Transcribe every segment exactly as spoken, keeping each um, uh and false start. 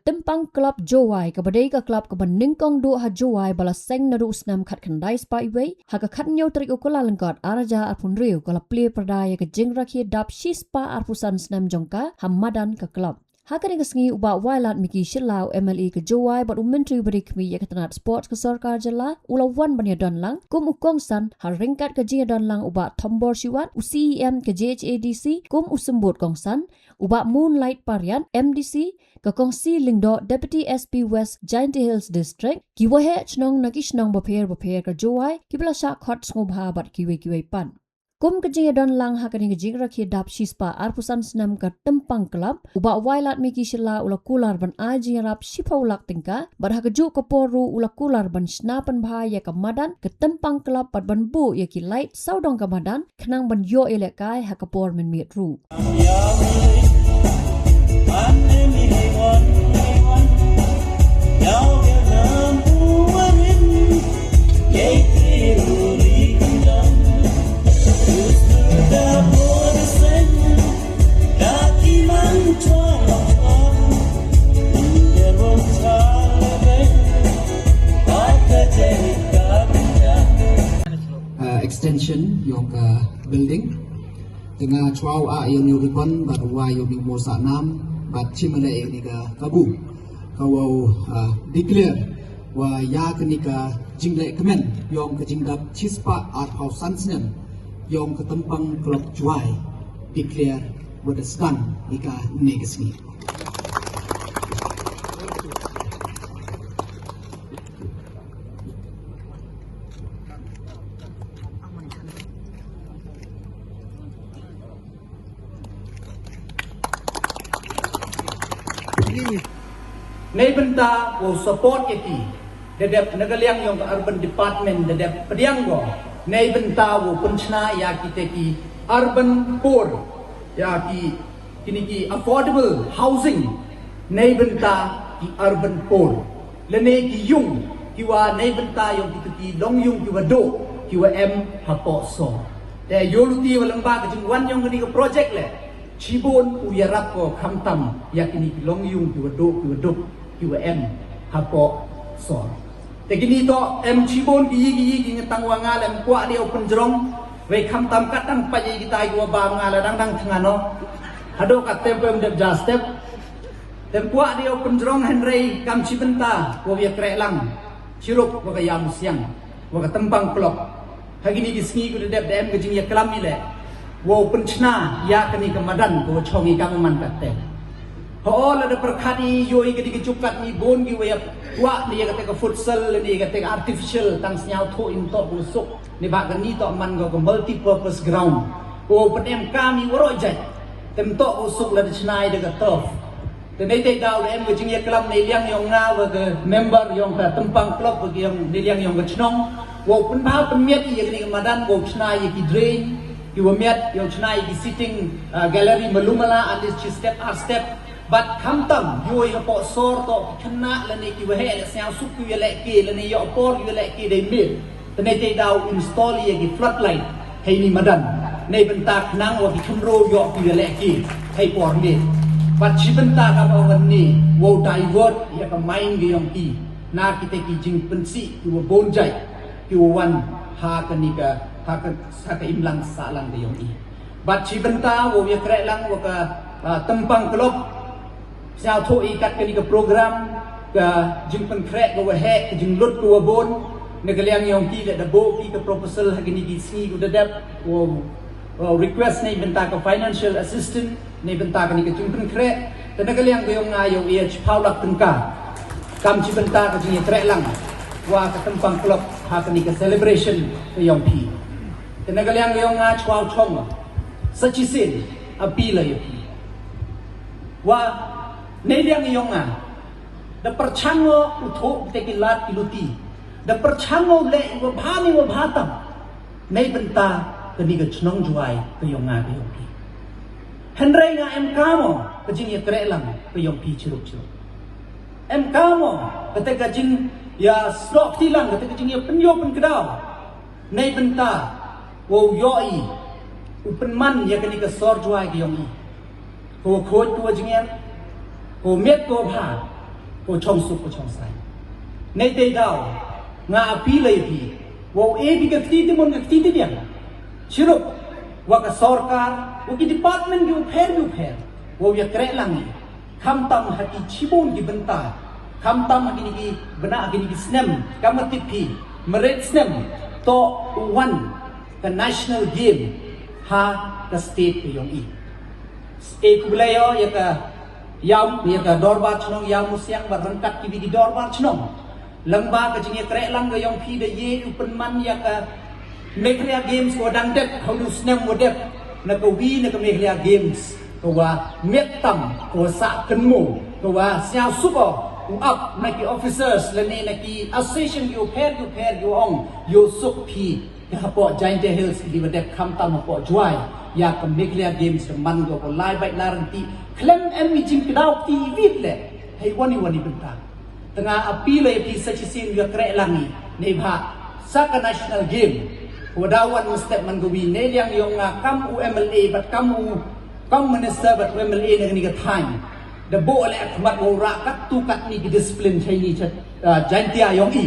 Tympang Club Jowai, kaba dei ka club kaba nyngkong duh ha Jowai ba la seng naduh u snem khatkhyndai spah wei, ha ka khathynñiew tarik u Kyllalyngkot arhajar arphew hynriew ka la plie pyrda ïa ka jingrakhe dap shispah arphew san snem jong ka ha madan ka club. Ha kane ka sngi u Bah Wailadmiki Shylla, u M L A ka Jowai bad u Myntri ba dei khmih ïa ka tnat sports ka sorkar jylla, u la wan ban ïadon lang kum u kongsan, ha ryngkat ka jingïadon lang u Bah Thombor Shiwat, u C E M ka J H A D C, kum u symbud kongsan, u Bah Moonlight Pariat, M D C ka Kongsi Lyngdoh, Deputy S P West Jaintia Hills District, ki waheh shnong na ki shnong bapher bapher ka Jowai, kiba la shah khot sngewbha bad kiwei kiwei pat. Kum ka jingïadon lang ha kane ka jingrakhe dap shispah arphew san snem ka Tympang Club, u Bah Wailadmiki Shylla u la kular ban ai jingïarap shiphew lak tyngka, bad ha kajuh ka por ruh u la kular ban shna pynbha ïa ka madan ka Tympang Club bad ban buh ïa ki light sawdong ka madan, khnang ban ïoh ïalehkai ha ka por mynmiet ruh. Uh, extension yong ka building. Te nga chwa u ah ïa une u ribbon bad u wai ïa une u mosah nam bad chim ïa une ka kabu. Ka wow, ah, declare wa ïa kane ka jingleh kmen yong ka jingdap shispah arphew san snem yong ka Tympang Club Jowai declare wa da sdang ïa kane ka sngi. Nei bynta wow support ïa ki, da dep na ka liang yong ka urban department da dep pdiang ko. Nei bynta wow pynchna ïa kite ki urban poor, ïa ki kine ki affordable housing, nei bynta ki urban poor. Lane ki yung, ki wa nei bynta yong kito ki long yung ki wa duk, ki wa em hapoh sor. Te ïoh luti wa leng ba ka jingwan yong kane ka project le, chibun u ïarap ko khamtam ïa kine ki long yung ki wa duk, ki wa duk, ki wa em hapoh sor. Te kine to em chibun ki yi ki yi ki ngatang wa nga lem kwah de u pynjrong. Wei khamtam kat tang pat ïa kita ki wa bam nga la dang dang thngan no. Haduh kat tem pem dep ja step. Tem kwah de u pynjrong hynrei kam chi bynta wa ïa kreh lang. Chirup wa ka ïam siang, wa ka Tympang Club. Ha kine ki sngi ko da dep da em ka jingïaklam i le. Wow pynchna ïa kane ka madan ko chong i kam man kat te. Ho la da pyrkhat i ïoh i ka dei ka jukat ni bun ki wa ïa kwah ni ïa kata ka futsal ni ïa kata ka artificial tang sñiaw tho im to ko suk. Ni ba ka ni to man ko ka multi purpose ground. Ko pynem kam i waroh jait. Tem to ko suk la da chna i da ka turf. Te nei te daw da em ka jingïaklam nei liang yong nga wa ka member yong ka Tympang Club wa ka yong nei liang yong ka chnong. Wow pynbha pynmiat i ïa kane ka madan wow chna ïa ki drain. Ki wa miat, ïoh chna ïa ki sitting, ah, gallery malumala, at least chi step ar step. Bad khamtam, ïoh ïa hapoh sor to, ki khynnah lane ki wa heh, leh sñiaw suk ki wa leh ki, lane ïoh por ki wa leh ki dei mir. Te nei te daw install ïa ki floodlight, hei ni madan. Nei bynta khnang wa ki khynro ïoh ki wa leh ki, hei por mir. Bad chi bynta ka ma wan ni, wow divert ïa ka mind ki yong ki. Na kite ki jingpynsih, ki wa bun jait, ki wa wan, ha ka ni ka, ha ka, ha ka imlang sahlang ka yong i. Bad chi bynta wow ïa kreh lang wa ka, ah, Tympang Club. Sñiaw tho i kat ka ni ka program, ka jingpynkhreh ka wa heh, ka jinglut ka wa bun. Na ka liang yong ki le da bo ki ka proposal ha ka ni ki sngi ko da dep. Wow, wow request nei bynta ka financial assistance, nei bynta ka ni ka jingpynkhreh. Te na ka liang ka yong nga yow ïa chiphaw lak tyngka. Kam chi bynta ka jingïakhreh lang wa ka Tympang Club ha ka ni ka celebration ka yong phi. Te na ka liang yong nga chwa u chong. Sa chi sin, appeal ïa phi. Wa, nei liang yong nga. Da pyrchang ngo u tho te ki lad ki luti. Da pyrchang ngo le i wa bha ni wa bha tam. Nei bynta ka ni ka chnong Jowai ka yong nga ka yong phi. Hynrei nga em kamo ka jingïakhreh lang ka yong phi chirup chirup. Em kamo kata ka jingïa slok ti lang kata ka jingïa pynïoh pynkdaw. Nei bynta wow ïoh i u pynman ïa ka ni ka sor Jowai ka yong i. Ko khuid ko jingïa, ko miat ko bha. Ko chong suk ko chong sai. Nei te daw nga appeal ïa phi, wa u A P ka kti ti mon ka kti ti diang. Shirup wa ka sorkar, wa ki department ki u pher ki u pher, wa u ïa kreh lang i. Kham tam ha ki chibun ki bynta, kham tam ha kini ki bynta, ha kini ki snem, kam ka tip phi, meret snem to u wan ka national game ha ka state ka yong i. E khublei ïa ka ïam ïa ka dorbar chnong ïam musiang ba rangkat ki bi ki dorbar chnong. Lang ba ka jingïakreh lang ka yong phi da ye u pynman ïa ka Meghalaya Games ko dang dep ha u snem wa dep na ka wi na ka Meghalaya Games ka wa met tam ka wa sa kynmo ka wa sia suko u ap na ki officers lane na ki association ki u pher ki u pher ki u ong yo suk phi. Ka hapoh Jaintia Hills ki ba dep kham tam hapoh Jowai ïa ka Meghalaya Games ka man ko ko lai bait lar nti khlem em i jingkdaw ti wit le. Hei wani wani bynta. Tanga appeal ïa phi sa chi sin ïa kreh lang i. Nei bha sa ka national game. Ko dawan step man ko wi nei liang yong nga kam u M L A bat kam u kam minister bat u M L A na ni ka thaiñ. Da bo le khmat mo ra kat tu kat ni ki discipline chai ni chat Jaintia yong i.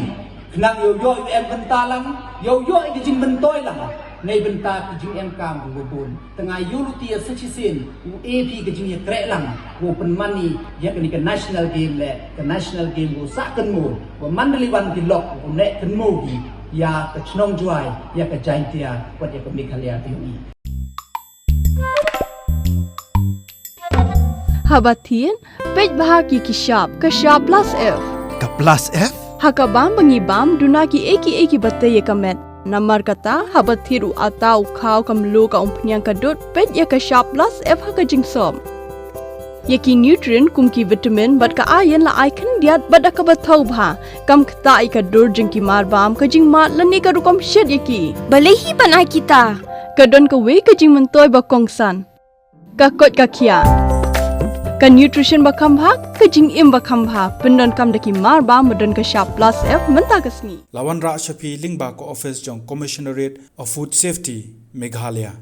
Khnang ïoh ïoh ïoh em bynta lang, ïoh ïoh ïa ka jingmyntoi lang. Nei bynta ka jingem kam ka bun. Tanga ïoh luti ïa sa chi sin u A P ka jingïakreh lang. Ko pynman i ïa kani ka national game le ka national game ko sa kynmo. Ko man da liwan ki lok ko ne kynmo ki ïa ka chnong Jowai ïa ka Jaintia wat ïa ka Meghalaya ka yong i. Haba thied, peit bha ki ki shap, ka shap plus F. Ka plus F? Ha ka bam ba ngi bam, duna ki eki eki ba tei ïa ka met. Namar kata, haba thied u ata u khaw ka mluh ka umphniang ka dud, peit ïa ka shap plus F ha ka jingsop. Ïa ki nutrient kum ki vitamin bad ka iron la ai khyndiat bad da kaba thaw bha. Kam ktah ïa ka dur jong ki mar bam ka jingmad lane ka rukom shet ïa ki. Balei hi ban ai kita? Ka don kawei ka jingmyntoi ba kongsan. Ka koit ka khiah. Ka nutrition ba kham bha, ka jingim ba kham bha. Pyndonkam da ki mar bam ba don ka shap plus F mynta ka sngi. La wanrah sha phi lyngba ka office jong Commissionerate of Food Safety, Meghalaya.